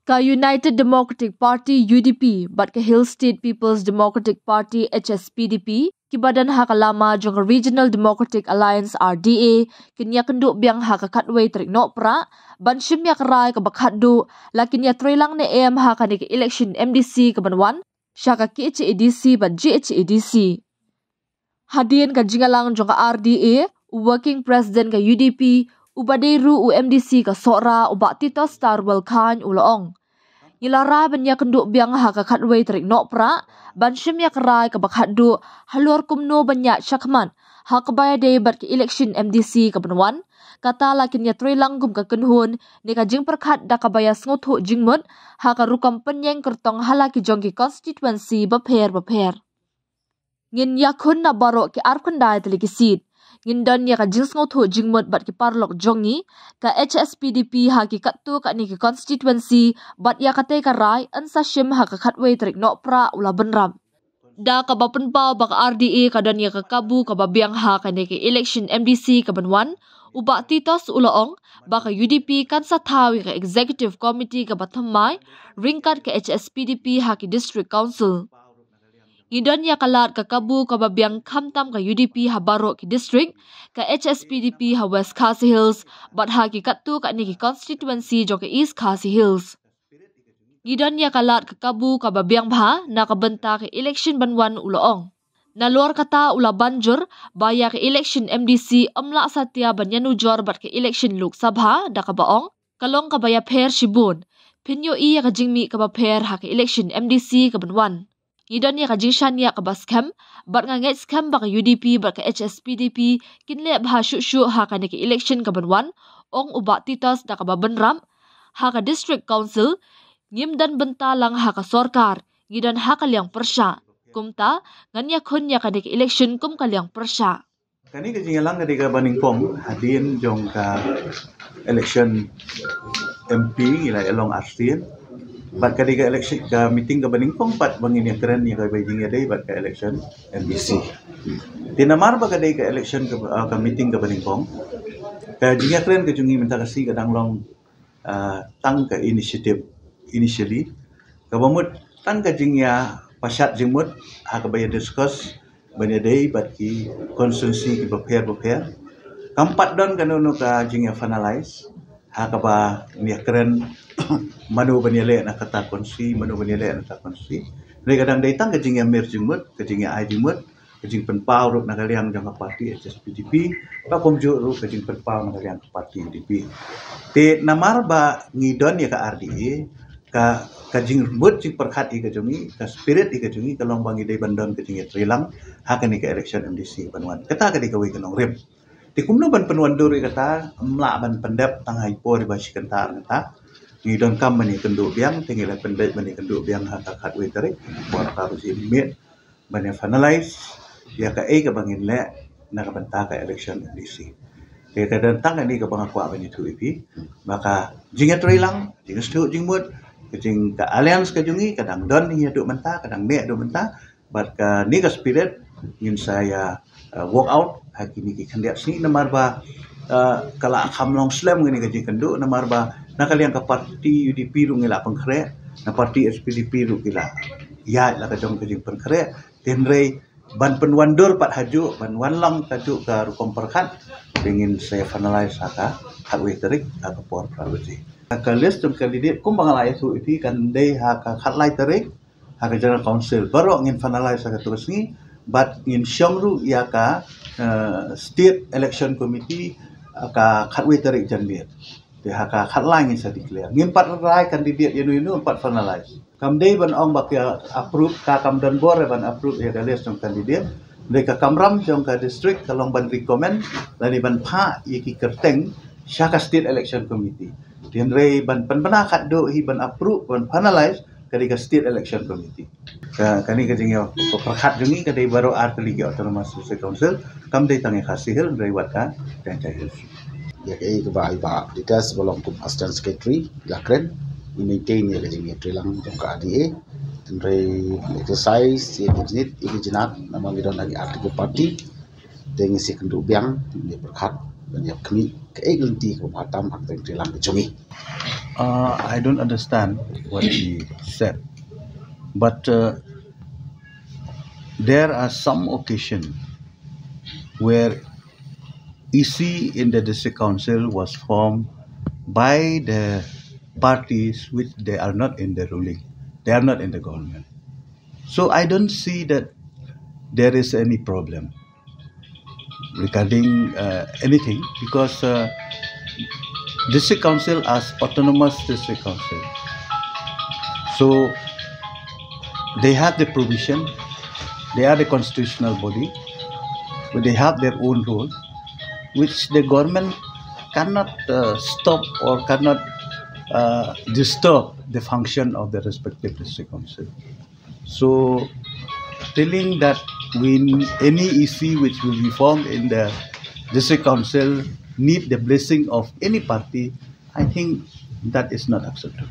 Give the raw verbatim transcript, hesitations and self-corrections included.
Ka United Democratic Party, U D P, bad ka Hill State People's Democratic Party, H S P D P, kiba don ha ka lama jong ka Regional Democratic Alliance, R D A, kin ïakynduh biang ha ka khatwei tarik Nohprah ban shim ïa ka rai kaba khatduh la kin ïatreilang ne em ha kane ka election M D C kaban wan sha ka K H A D C bad G H A D C. Hadien ka jingïalang jong ka R D A, u Working President ka U D P, uba dei ruh u M D C ka Sohra, u Bah Titosstarwell Chyne, u la ong, ngi la rai ban ïakynduh biang ha ka khatwei tarik Nohprah ban shim ïa ka rai kaba khatduh halor kumno ban ïaid shakhmat ha kaba ïadei bad ka election M D C kaban wan, kata la kin ïatreilang kum ka kynhun ne ka jingpyrkhat da kaba ïasngewthuh jingmut ha ka rukom pynïeng kyrtong ha la ki jong ki constituency bapher bapher. Ngin ïakhun na baroh ki arphew khyndai tylli ki seat. Ngin don ïa ka jingsngewthuh jingmut bad ki paralok jong ngi, ka H S P D P, ha ki katto katne ki constituency, bad ïa katei ka rai yn sa shim ha ka khatwei tarik Nohprah u la bynrap. Da kaba pynpaw ba ka R D A ka don ïa ka kabu kaba biang ha kane ka election M D C kaban wan, u Bah Titos u la ong ba ka U D P kan sa thaw ïa ka executive committee kaba thymmai ryngkat ka H S P D P ha ki district council. Ngi don ïa ka lad ka kabu kaba biang khamtam ka U D P ha baroh ki district, ka H S P D P ha West Khasi Hills bad ha ki katto katne ki constituency jong ka East Khasi Hills. Ngi don ïa ka lad ka kabu kaba biang bha na ka bynta ka election ban wan, u la ong. Nalor kata u la ban jur ba ïa ka election M D C ym lah satia ban ïanujor bad ka election Lok Sabha, da kaba ong, ka long kaba ïapher shibun. Phin ïohi ïa ka jingmih kaba pher ha ka election M D C kaban wan. Ngi don ïa ka jingshaniah kaba skhem bad nga ngeit skhem ba ka U D P bad ka H S P D P kin leh bha shuh shuh ha kane ka election kaban wan, ong u Bah Titos da kaba bynrap. Ha ka district council ngim don bynta lang ha ka sorkar, ngi don ha ka liang pyrshah. Kumta ngan ïakhun ïa kane ka election kum ka liang pyrshah. Kane ka jingïalang ka dei kaba nyngkong hadien jong ka election M P, ngi la ïalong arsien. Bad ka dei ka election, ka meeting kaba nyngkong pat ba ngin ïakren ïa kaba jingïadei bad ka election M D C. Te namar ba ka dei ka election ka, ah, ka meeting kaba nyngkong, ka jingïakren ka jong ngi mynta ka sngi ka dang long, ah, tang ka initiative initially, kaba mut tang ka jingïapashat jingmut ha kaba ïa discuss ban ïadei bad ki constituency kiba pher bapher. Kam pat don kano kano ka jingïa finalize ha kaba ngin ïakren mano ban ïaleh na kata constituency, mano ban ïaleh na kata constituency. Hynrei ka dang dei tang ka jingïamir jingmut, ka jingïa-ai jingmut, ka jingpynpaw ruh na ka liang jong ka party H S P D P, ba kumjuh ruh ka jingpynpaw na ka liang ka party U D P. Te namar ba ngi don ïa ka R D A, ka, ka jingmut jingpyrkhat ïa ka jong ngi, ka spirit ïa ka jong ngi ka long ba ngi dei ban don ka jingïatreilang ha kane ka election M D C ban wan. Kata ka dei kawei ka nongrim. Te kumno ban pynwandur ïa kata, ym lah ban pyndep tang ha i por iba shi kynta ar kynta. Ngi donkam ban ïakynduh biang, te ngi la pyndep ban ïakynduh biang ha ka khatwei tarik, por ka ruh shi miet ban ïa finalize ïa kaei kaba ngin leh na ka bynta ka election M D C. Te ka don tang kane kaba nga kwah ban ïathuh ïa phi ba ka jingïatreilang, jingïasngewthuh jingmut, ka jing ka alliance ka jong ngi ka dang don ïa haduh mynta, ka dang neh haduh mynta. Bad kane ka spirit ngin sa ïa, uh, work out ha kine ki khyndiat sngi namar ba, uh, ka la kham long slem kane ka jingkynduh namar ba na ka liang ka party U D P ruh ngi la pynkhreh, na party H S P D P ruh ki la ïaid la ka jong ka jingpynkhreh. Hynrei ban pynwandur pat hajuh, ban wan lang kajuh ka rukom pyrkhat, te ngin sa finalize ha ka khatwei tarik ha ka por phra baje. Ka list jong candidate kumba nga la ïathuh ïa phi kan dei ha ka khatlai tarik ha ka General Council. Baroh ngin finalize ha kato ka sngi bad ngin shong ruh ïa ka, eh, State Election Committee ha ka khatwei tarik Janmiet. Te ha ka khatlai ngin sa declare. Ngim pat rai candidate ïano ïano, ngim pat finalize. Kam dei ban ong ba ki approve, ka kam don bor ban approve ïa ka list jong candidate. Hynrei ka kamram jong ka district ka long ban recommend lane ban phah ïa ki kyrteng sha ka State Election Committee. Te hynrei ban pynbna khatduh hi ban approve, ban finalize, ka dei ka State Election Committee. Ka, kane ka jingïapyrkhat jong ngi ka dei baroh ar tylli ki Autonomous District Council, kam dei tang ïa Khasi Hills, hynrei wat ka Jaiñtia Hills. Ïa kaei kaba i Bah Titos ba long kum Assistant Secretary i la kren, i maintain ïa ka jingïatreilang jong ka R D A. Hynrei exercise ïa ka jingit, ïa ka jingit namar ngi don ha ki ar tylli ki party. Te ngi sa ïakynduh biang, ngi pyrkhat ban ïa khmih kaei ka lynti kaba bha tam ha ka jingïatreilang ka jong ngi. Uh, I don't understand what he said, but uh, there are some occasions where E C in the district council was formed by the parties which they are not in the ruling, they are not in the government. So I don't see that there is any problem regarding uh, anything, because uh, district council as autonomous district council, so they have the provision, they are the constitutional body, but they have their own role, which the government cannot uh, stop or cannot uh, disturb the function of the respective district council. So telling that we, any E C which will be formed in the district council need the blessing of any party, I think that is not acceptable.